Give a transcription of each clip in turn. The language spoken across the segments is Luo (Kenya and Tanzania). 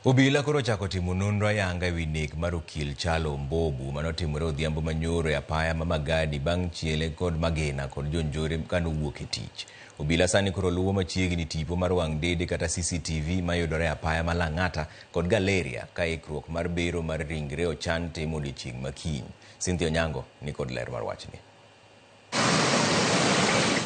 Obila koro ochako timo nonro ayanga ewi nek mar okil Kyalo Mbobu manotimore odhiambo manyoro e apaya ma Magadi bang' chiele kod magina kod jonjore kanowuok e tich. Obila sani koro luwo machiegni tipo mar wang' dede kata CCTV mayudore e apaya ma Lang'ata kod Galeria ka ikruok mar bero mar ringre ochan timo odiochieng' ma kiny. Cynthia Onyango ni kod ler mar wachni.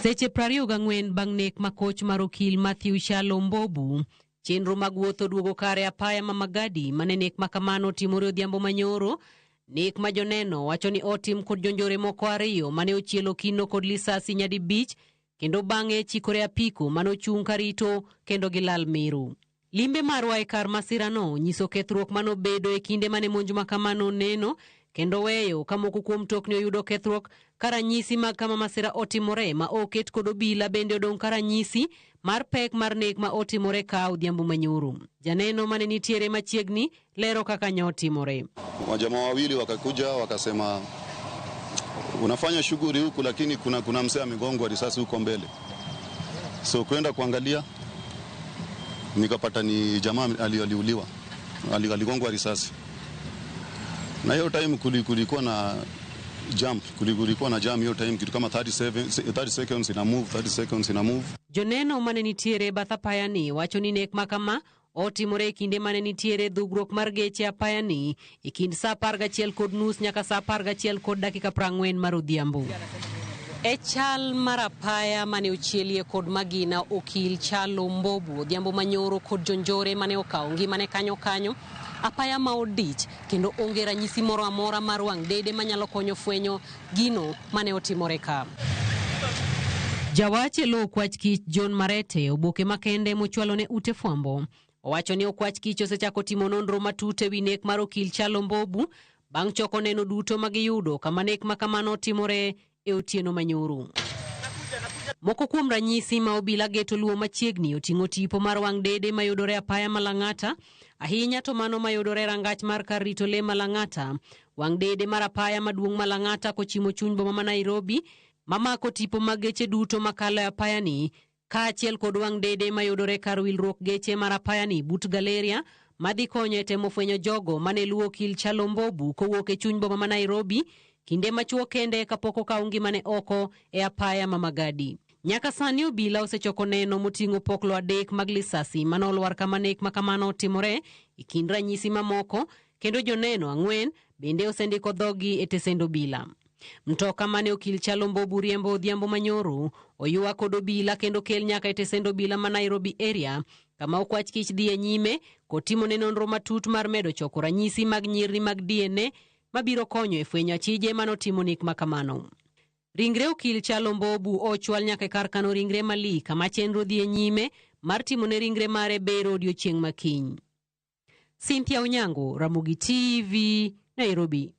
Seche 24 bang' nek ma koch mar okil Matthew Kyalo Mbobu, chenro mag wuoth oduogo kare apaya ma Magadi mane nek ma kamano otimore odhiambo manyoro. Nek ma joneno wacho ni otim kod jonjore moko ariyo mane ochielo kino kod lisasi nyadibich kendo bang'e chikore apiko mane ochung' karito kendo gilal Meru. Limbe marwa e kar masirano nyiso kethruok manobedo e kinde mane monj ma kamano neno kendo weyo ka moko kuom mtokni oyudo kethruok ka ranyisi mag kama masira otimore ma oket kod obila bende odong' ka ranyisi mar pek mar nek ma otimore ka odhiambo manyoro. Janeno mane nitiere machiegni lero kaka nyo otimore. Wajamaa wawili wakakuja wakasema, unafanya shughuli huku, lakini kuna mzee amegongwa risasi huko mbele. So kwenda kuangalia nikapata ni jamaa aliuliwa, aligongwa risasi. Na hiyo time kulikuwa na jam, kulikuwa na jam hiyo time, kitu kama 37, 30 seconds ina move, 30 seconds ina move. Joneno mane nitiere bath apaya ni wacho ni nek ma kama otimore e kinde mane nitiere dhugruok mar geche apaya ni e kind saa 11:30 nyaka saa 11:40 mar odhiambo. E chal mar apaya mane ochielie kod magina okil Kyalo Mbobu odhiambo manyoro kod jonjore mane okawo ngimane kanyo kanyo, apaya ma odich kendo onge ranyisi moro amora mar wang' dede manyalo konyo fwenyo gino mane otimore ka. Jawach e lo okwach kich John Marete oboke makende mochwalo ne ute fwambo owacho ni okwach kich osechako timo nonro matut ewi nek mar okil Kyalo Mbobu bang' choko neno duto magiyudo kama nek ma kamano otimore e otieno manyoro. Moko kuom ranyisi ma obila geto luwo machiegni oting'o tipo mar wang' dede mayudore apaya ma Lang'ata, ahinya to mano mayudore rangach mar kar rito le ma Lang'ata, wang' dede mar apaya maduong' ma Lang'ata kochimo chuny boma ma Nairobi, mamako tipo mag geche duto makalo e apaya ni, kaachiel kod wang' dede mayudore kar wilruok geche mar apaya ni but Galeria, madhi konyo e temo fwenyo jogo mane luwo okil Kyalo Mbobu kowuok e chuny boma ma Nairobi kinde machuok kende kapok okaw ngimane oko e apaya ma Magadi. Nyaka sani obila osechoko neno moting'o poklo 3 mag lisasi manolwar kama nek ma kamano otimore e kind ranyisi mamoko, kendo joneno 4 bende osendiko dhogi e tesend obila. Mtoka mane okil Kyalo Mbobu riembo odhiambo manyoro oywa kod obila kendo kel nyaka e tesend obila ma Nairobi area kama okwach kich dhi e nyime kotimone nonro matut mar medo choko ranyisi mag nyirni mag DNA mabiro konyo e fwenyo achije manotimo nek ma kamano. Ringre okil Kyalo Mbobu ochwal nyaka e kar kano ringre Malii kama chenro dhi e nyime mar timone ringre mare bero odiochieng' makiny. Cynthia Onyango, Ramogi TV, Nairobi.